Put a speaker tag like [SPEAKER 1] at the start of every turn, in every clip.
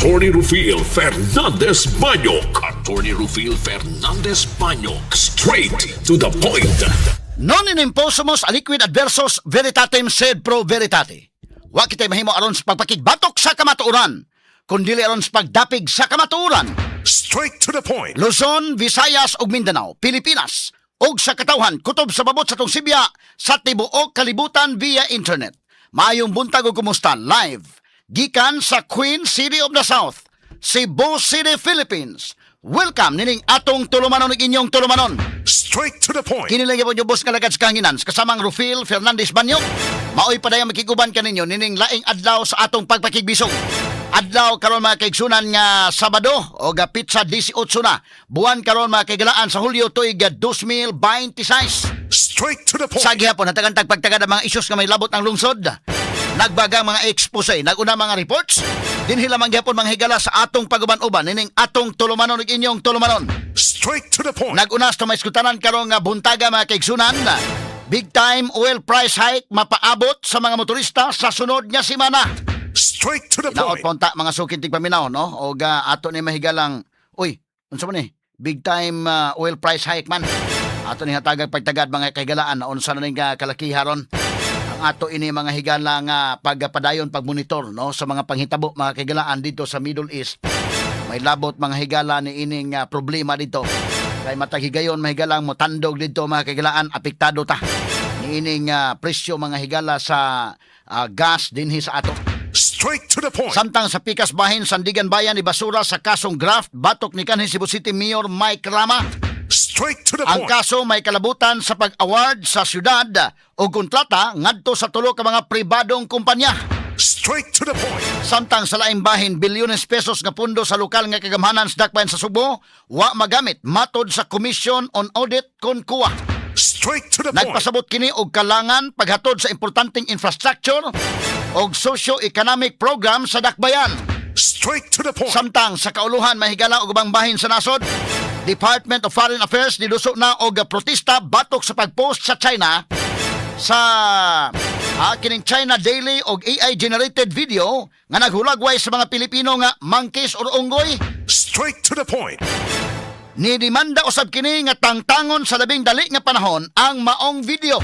[SPEAKER 1] Attorney Rufil Fernandez Banyok. Attorney Rufil Fernandez Banyok. Straight to the point.
[SPEAKER 2] Non in imposumus aliquid adversus veritatem sed pro veritate. Wa kitay mahimo aron sa pagpakigbatok sa kamatuoran, kundili aron sa pagdapig sa kamatuoran.
[SPEAKER 3] Straight to the point.
[SPEAKER 2] Luzon, Visayas ug Mindanao, Pilipinas ug sa katawhan kutob sa babot sa atong sibya sa tibuok kalibutan via internet. Maayong buntag ug kumusta live gikan sa Queen City of the South, Cebu City, Philippines. Welcome nining atong tulumanon ug inyong tulumanon.
[SPEAKER 3] Straight to the point.
[SPEAKER 2] Kini lang gyapon ubos nga lagad sa kahanginan sa kasamang Rufil Fernandez Banyok. Maoy padayang makiguban kaninyo nining laing adlaw sa atong pagpakigbisog. Adlaw karon, mga kaigsunan, nga Sabado o ga petsa 18 na. Buwan karon, mga kaigalaan, sa Hulyo, tuig 2026.
[SPEAKER 3] Straight to the point.
[SPEAKER 2] Sa gihapon hatagan tag pagtagad ang mga isyus nga may labot ang lungsod. Nagbaga mga expose, naguna mga reports. Dinhi lamang gihapon, mga higala, sa atong paguban-uban nining atong tulumanon ug inyong tulumanon.
[SPEAKER 3] Straight to the point.
[SPEAKER 2] Nag-unas to may iskutanan karong nga buntaga, mga kaigsunan. Big time oil price hike mapaabot sa mga motorista sa sunod nga semana.
[SPEAKER 3] Straight to the
[SPEAKER 2] Inaot
[SPEAKER 3] point.
[SPEAKER 2] ponta mga sukid tigpaminaw, no? O ga ato ni mahigalang, uy, unsa man ni? Big time oil price hike man. Ato ni hatagag pagtagad, mga kahigalaan, na unsa na ning kalakiha ron. Ang ato ini, mga higala, nga pagpadayon pagmonitor, no, sa mga panghitabo, mga kahigalaan, dito sa Middle East. May labot, mga higala, ni ining problema dito. Kay matag higayon, mahigalang motandog dito, mga kahigalaan, apektado ta ni ining presyo, mga higala, sa gas dinhi sa ato.
[SPEAKER 3] Straight to the point.
[SPEAKER 2] Samtang sa pikas bahin, Sandiganbayan ni basura sa kasong graft batok ni kanhi Cebu City Mayor Mike Rama.
[SPEAKER 3] Straight to the
[SPEAKER 2] Ang
[SPEAKER 3] point.
[SPEAKER 2] kaso may kalabutan sa pag-award sa syudad o kontrata ngadto sa tulo ka mga pribadong kumpanya.
[SPEAKER 3] Straight to the point.
[SPEAKER 2] Samtang sa laing bahin, bilyones pesos nga pundo sa lokal nga kagamhanan sa Dakbayan sa Sugbo wa magamit matod sa Commission on Audit kon COA.
[SPEAKER 3] Straight to the point.
[SPEAKER 2] Nagpasabot kini og kalangan paghatod sa importanteng infrastructure og socio-economic program sa Dakbayan.
[SPEAKER 3] Straight to the point.
[SPEAKER 2] Samtang sa kauluhan, mahigala, og ubang bahin sa nasod, Department of Foreign Affairs niduso na og protesta batok sa pagpost sa China sa kining China Daily og AI generated video nga naghulagway sa mga Pilipino nga monkeys or unggoy.
[SPEAKER 3] Straight to the point.
[SPEAKER 2] Ni demanda usab kini nga tangtangon sa labing dali nga panahon ang maong video.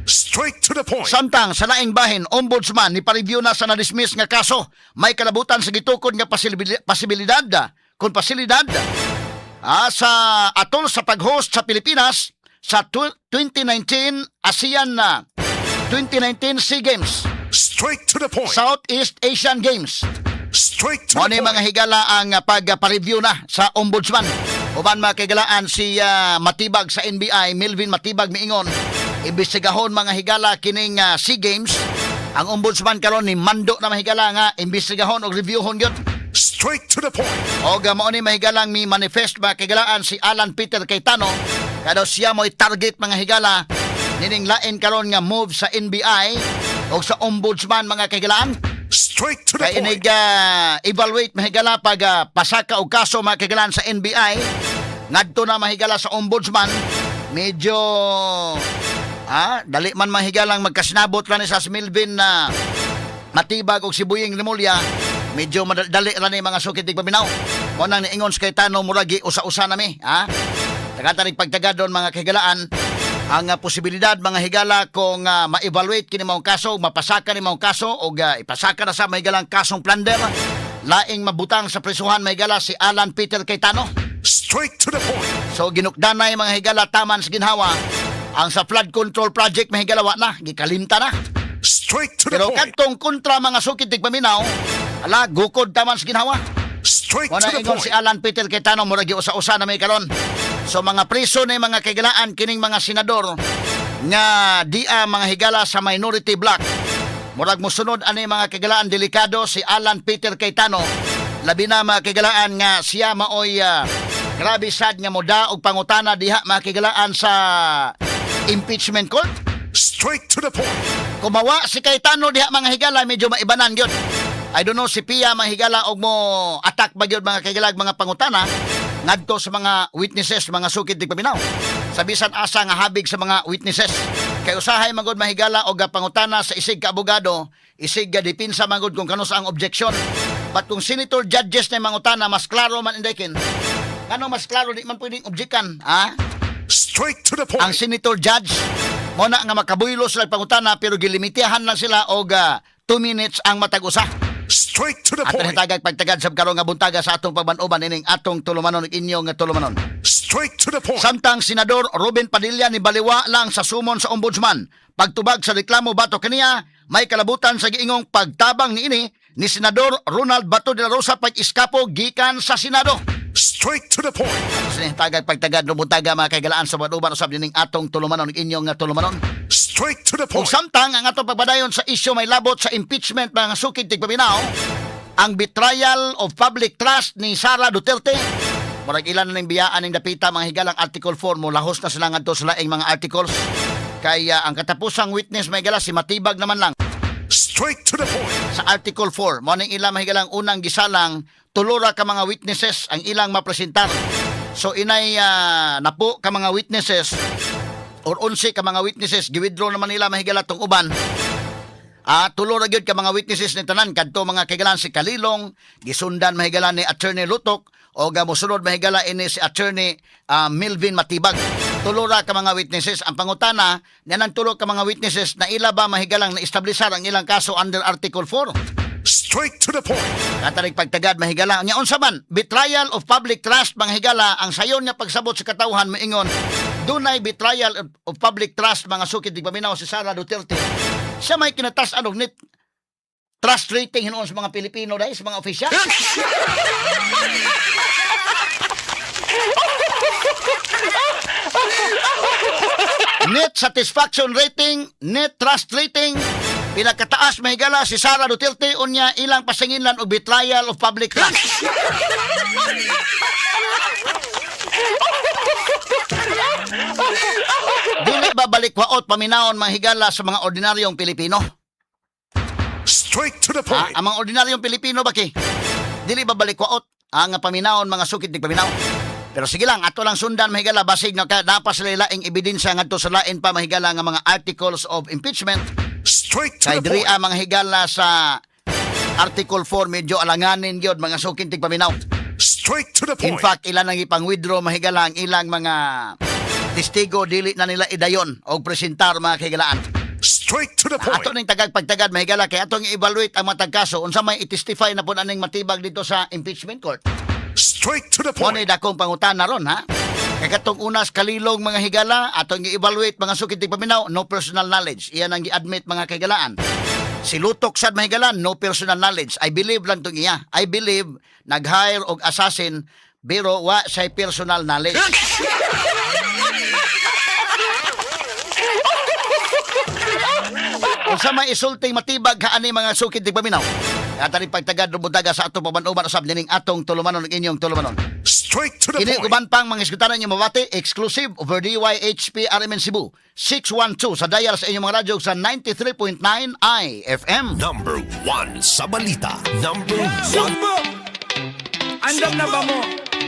[SPEAKER 3] Straight to the point.
[SPEAKER 2] Samtang sa laing bahin, ombudsman ni pa-review na sa na-dismiss nga kaso. May kalabutan sa gitukod nga pasibilidad, kung pasilidad sa atol sa pag-host sa Pilipinas sa 2019 ASEAN na 2019 SEA Games,
[SPEAKER 3] Straight to the point.
[SPEAKER 2] Southeast Asian Games.
[SPEAKER 3] Straight to
[SPEAKER 2] Mo
[SPEAKER 3] the
[SPEAKER 2] ni
[SPEAKER 3] point.
[SPEAKER 2] mga higala ang pagpa-review na sa ombudsman. Uban, mga kahigalaan, si Matibag sa NBI, Melvin Matibag, miingon imbestigahon, mga higala, kining SEA Games. Ang ombudsman karon ni mando na, mahigala, nga imbestigahon og reviewhon gyud.
[SPEAKER 3] Straight to the point.
[SPEAKER 2] Og mao ni mahigalang mi manifest, mga kahigalaan, si Alan Peter Cayetano kado siya mo'y target, mga higala, nining lain karon nga move sa NBI og sa ombudsman, mga kahigalaan.
[SPEAKER 3] Straight to the
[SPEAKER 2] Kay
[SPEAKER 3] point.
[SPEAKER 2] inig evaluate, mahigala, pag pasaka og kaso, mga kahigalaan, sa NBI ngadto na, mahigala, sa ombudsman, medyo dali man mahigalang magkasinabot ra ni sa si Melvin na Matibag og si Buying Remulla, medyo madali ra ni, mga sukit paminaw. Mo nang niingon sa Cayetano muragi usa-usa nami ha. Tagatanig pagtaga doon, mga kahigalaan, ang posibilidad, mga higala, kung ma-evaluate kini maong kaso, mapasaka ni maong kaso o ipasaka na sa mahigalang kasong plunder, laing mabutang sa presuhan, mahigala, si Alan Peter Cayetano.
[SPEAKER 3] Straight to the point.
[SPEAKER 2] So ginukdanay, mga higala, taman sa ginhawa. Ang sa flood control project, mahigala, wa na, gikalimta na.
[SPEAKER 3] Straight to the
[SPEAKER 2] Pero
[SPEAKER 3] point.
[SPEAKER 2] kadtong kontra, mga sukit tigpaminaw, ala, gukod taman sa ginhawa.
[SPEAKER 3] Straight
[SPEAKER 2] Muna
[SPEAKER 3] to the
[SPEAKER 2] ingon
[SPEAKER 3] point.
[SPEAKER 2] si Alan Peter Cayetano, murag usa-usa na may karon. So mga preso na mga kaigalaan kining mga senador nga dia, mga higala, sa minority bloc. Murag mosunod ani, mga kaigalaan, delikado si Alan Peter Cayetano. Labi na, mga kaigalaan, nga siya maoy grabe sad nga moda og pangutana diha, mga kaigalaan, sa impeachment court.
[SPEAKER 3] Straight to the point.
[SPEAKER 2] Kumawa si Cayetano diha, mga higala, medyo maibanan gyud. I don't know si Pia, mga higala, og mo attack ba gyud, mga kahigalag, mga pangutana ngadto sa mga witnesses, mga sukid tigpaminaw. Sa bisan asa nga habig sa mga witnesses. Kay usahay magod, mahigala, og pangutana sa isig ka abogado, isig ka depensa magod kung kanus ang objection. But kung senator judges na mangutana, mas klaro man, inday kin. Ngano mas klaro, di man pwedeng objekan, ha?
[SPEAKER 3] Straight to the
[SPEAKER 2] Ang
[SPEAKER 3] point.
[SPEAKER 2] Senator judge mo na nga makabuylo sila pangutana, pero gilimitihan lang sila og 2 minutes ang matag usa.
[SPEAKER 3] Straight to the
[SPEAKER 2] Ato
[SPEAKER 3] point.
[SPEAKER 2] hitagag pagtagad sab karon nga buntaga sa atong pagban-uban ining atong tulumanon ug inyong nga tulumanon.
[SPEAKER 3] Straight to the point.
[SPEAKER 2] Samtang Senador Robin Padilla ni baliwa lang sa sumon sa ombudsman. Pagtubag sa reklamo batok kaniya, may kalabutan sa giingong pagtabang niini ni Senador Ronald Bato de la Rosa pag-iskapo gikan sa Senado.
[SPEAKER 3] Straight to the point.
[SPEAKER 2] Sinihitagag pagtagad no buntaga, mga kaigalaan, sa pag-uban usab nining atong tulumanon ug inyong nga tulumanon.
[SPEAKER 3] Straight to the
[SPEAKER 2] Ug
[SPEAKER 3] point.
[SPEAKER 2] samtang ang atong pagbadayon sa isyu may labot sa impeachment, mga sukid tigpaminaw, ang betrayal of public trust ni Sara Duterte. Murag ilan na ning biyaan ning dapita, mga higalang Article 4 mo lahos na sila ngadto sa laing mga articles. Kaya ang katapusang witness, may higala, si Matibag naman lang
[SPEAKER 3] Straight to the point.
[SPEAKER 2] sa Article 4. Mo ning ilang mahigalang unang gisalang, tulora ka mga witnesses ang ilang mapresentar. So inay napo ka mga witnesses or 11 ka mga witnesses, gi-withdraw naman nila, mahigala, tong uban. Tulo ra gyud ka mga witnesses ni tanan kadto, mga kahigalan, si Kalilong, gisundan, mahigala, ni Attorney Lutok o mosunod, mahigala, ini si Attorney Melvin Matibag. Tulo ra ka mga witnesses. Ang pangutana, niyanang tulo ka mga witnesses na ila ba, mahigalang, na establisar ang ilang kaso under Article 4?
[SPEAKER 3] Straight to the point.
[SPEAKER 2] Katarig pagtagad, mahigala. Nya unsa man, betrayal of public trust, mga higala, ang sayon nga pagsabot sa katawhan moingon dunay betrayal of public trust, mga sukid tigpaminaw, si Sara Duterte. Siya may kinatas-an og net trust rating hinuon sa mga Pilipino dahil sa mga opisyal. Net satisfaction rating, net trust rating, pinakataas, mahigala, si Sara Duterte, unya ilang pasinginlan og betrayal of public trust. Dili ba balikwaot paminaon, mga higala, sa mga ordinaryong Pilipino?
[SPEAKER 3] Straight to the
[SPEAKER 2] Ha?
[SPEAKER 3] point.
[SPEAKER 2] Ang mga ordinaryong Pilipino ba ki? Dili ba balikwaot ang paminaon, mga sukid ni paminaw? Pero sige lang, ato lang sundan, mahigala, basig na ka dapat sila laing ebidensya ngadto sa lain pa, mahigala, nga mga articles of impeachment.
[SPEAKER 3] Straight to
[SPEAKER 2] Kay
[SPEAKER 3] the
[SPEAKER 2] diri
[SPEAKER 3] point.
[SPEAKER 2] ang mga higala sa Article 4 medyo alanganin gyud, mga sukin tigpaminaw.
[SPEAKER 3] Straight to the
[SPEAKER 2] In
[SPEAKER 3] point.
[SPEAKER 2] fact, ilan ang ipang-withdraw, mahigala, ang ilang mga testigo, dili na nila idayon og presentar, mga kahigalaan.
[SPEAKER 3] Straight to the
[SPEAKER 2] Ato
[SPEAKER 3] point.
[SPEAKER 2] ning tagag pagtagad, mahigala, kay atong i-evaluate ang matag kaso unsa may i-testify na pud aning Matibag dito sa impeachment court.
[SPEAKER 3] Straight to the
[SPEAKER 2] Mo ni
[SPEAKER 3] point.
[SPEAKER 2] dakong pangutana ron, ha. Kay katong unas Kalilong, mga higala, atong i-evaluate, mga sukid paminaw, no personal knowledge. Iyan ang gi-admit, mga kahigalaan. Si Lutok sad, mahigala, no personal knowledge. I believe lang tong iya. I believe nag-hire og assassin pero wa say personal knowledge. Unsa may isulting Matibag ka ani, mga sukid tigpaminaw? At rin pagtagad rumutaga sa atong paban-uban usab nining atong tulumanon ug inyong tulumanon.
[SPEAKER 3] Straight to the
[SPEAKER 2] Kini
[SPEAKER 3] point.
[SPEAKER 2] uban pang mga isgutanan niyo mabati exclusive over DYHP RMN Cebu 612 sa dial sa inyong mga radyo sa 93.9 IFM.
[SPEAKER 1] Number one sa balita. Number one.
[SPEAKER 4] Sumbo! Andam na ba mo?